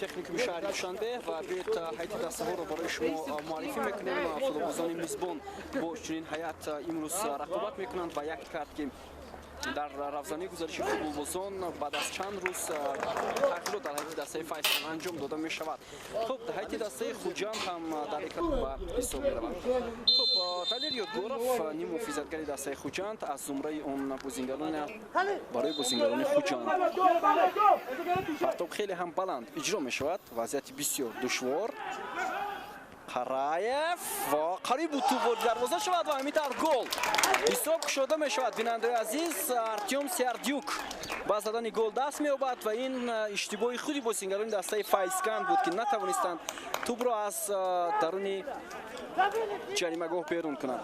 Техникуми шаҳри Душанбе ва биёед ҳайати дастаҳоро барои шумо муаррифӣ мекунем. Футболбозони мизбон бо чунин ҳайат имрӯз рақобат мекунанд ва як кард ки дар равзании гузариши футболбозон баъд аз чанд рӯз тағйирот дар ҳайати дастаи Файзканд анҷом дода мешавад. Хуб, ҳайати дастаи Хуҷанд ҳам дар экран ба ҳисоб меравад. Хуб, Далер Ёдгоров, ниммуҳофизатгари дастаи Хуҷанд, аз зумраи он бозингарон барои бозингарони Хуҷанд. Партоб хеле ҳам баланд иҷро мешавад, вазъияти бисёр душвор. Қараев ва қариб буд тӯб ворид дарвоза шавад ва ҳамин тавр гол. Ҳисоб кушода мешавад. Бинандаи азиз, Артём Сердюк ба задани гол даст меёбад ва ин иштибоҳи худи бозингарони дастаи Файзканд буд, ки натавонистанд тӯбро аз даруни ҷаримагоҳ берун кунанд.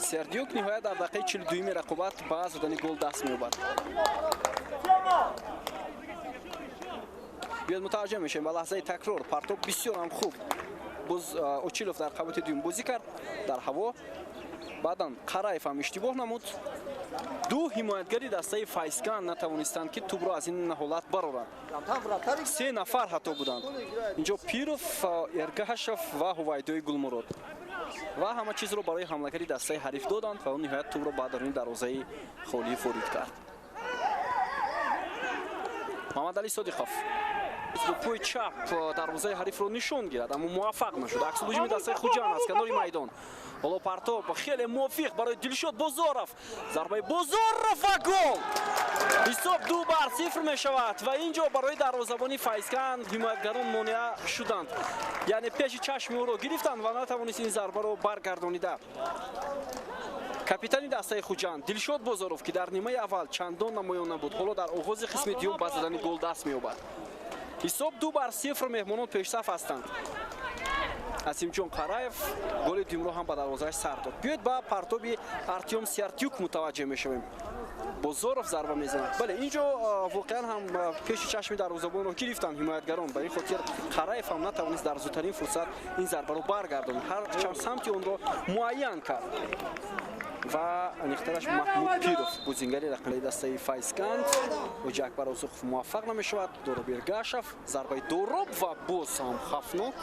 Сердюк ниҳоят дар дақиқаи 42-юми рақобат ба задани гол даст меёбад. Биёд мутаваҷҷеҳ мешавем ба лаҳзаи такрор. Партоб бисёр ҳам хуб. Боз Очилов дар қабати дуюм бозӣ кард дар ҳаво. Баъдан Қараев ҳам иштибоҳ намуд. Ду ҳимоятгари дастаи Файзканд натавонистанд, ки тӯбро аз ин ҳолат бароранд. Се нафар ҳатто буданд. Инҷо Пиров, Эргашев ва Ҳувайдои Гулмурод. Ва ҳама чизро барои ҳамлагари дастаи ҳариф доданд ва ӯ ниҳоят тӯбро ба даруни дарвозаи холӣ ворид кард. Мамадалӣ Содиқов бо пои чап дарвозаи ҳарифро нишон гирад, аммо муваффақ нашуд. Аксулҳуҷуми дастаи Хуҷанд аз канори майдон. Ҳоло партоб хеле мувофиқ барои Дилшод Бозоров. Зарбаи Бозоров ва гол! Ҳисоб 2-0 мешавад ва ин ҷо барои дарвозабони Файзканд ҳимоятгарон монеа шуданд. Яъне пеши чашми ӯро гирифтанд ва натавонист ин зарбаро баргардонида. Капитани дастаи Хуҷанд Дилшод Бозоров, ки дар нимаи аввал чандон намоён набуд, ҳоло дар оғози қисми дуюм ба задани гол даст меёбад. Ҳисоб 2-0, меҳмонон пешсаф ҳастанд. Асимҷон Қараев голи дуюмро ҳам ба дарвозааш сар дод. Биёед ба партоби Артём Сердюк мутаваҷҷеҳ мешавем. Бозоров зарба мезанад. Бале, ин ҷо воқеан ҳам пеши чашми дарвозабонро гирифтанд ҳимоятгарон. Ба ин хотир Қараев ҳам натавонист дар зудтарин фурсат ин зарбаро баргардонад. Ҳар чанд самти онро муайян кард. Ва аниқтараш Маҳмуд Пиров, бозингари рақами дастаи Файзканд. Ҳоҷи Акбар Осуқов муваффақ намешавад. Дороб Эргашев, зарбаи Дороб ва боз ҳам хафнок.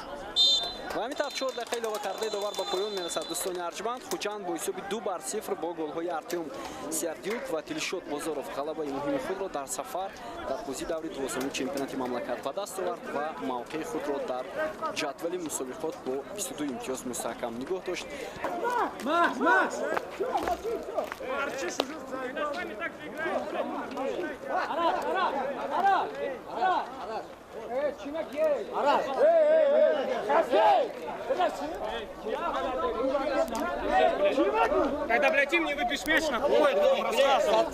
Ва ҳамин тавр 4 дақиқа илова кардаи довар ба поён мерасад. Дӯстони арҷманд, Хуҷанд бо ҳисоби 2-0 бо голҳои Артём Сердюк ва Дилшод Бозоров ғалабаи муҳими худро дар сафар дар бозии даври 12-уми чемпионати мамлакат ба даст овард ва мавқеи худро дар ҷадвали мусобиқот бо 22 имтиёз мустаҳкам нигоҳ дошт. Когда, блядь, им не выпьешь мяч, нахуй, дом рассказывал.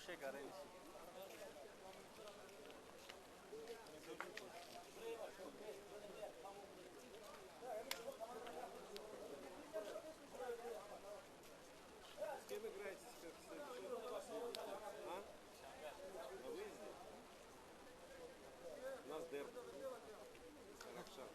Chegar aí. С кем играете теперь в следующем? А? На выезде? У нас дерби. Ракшан.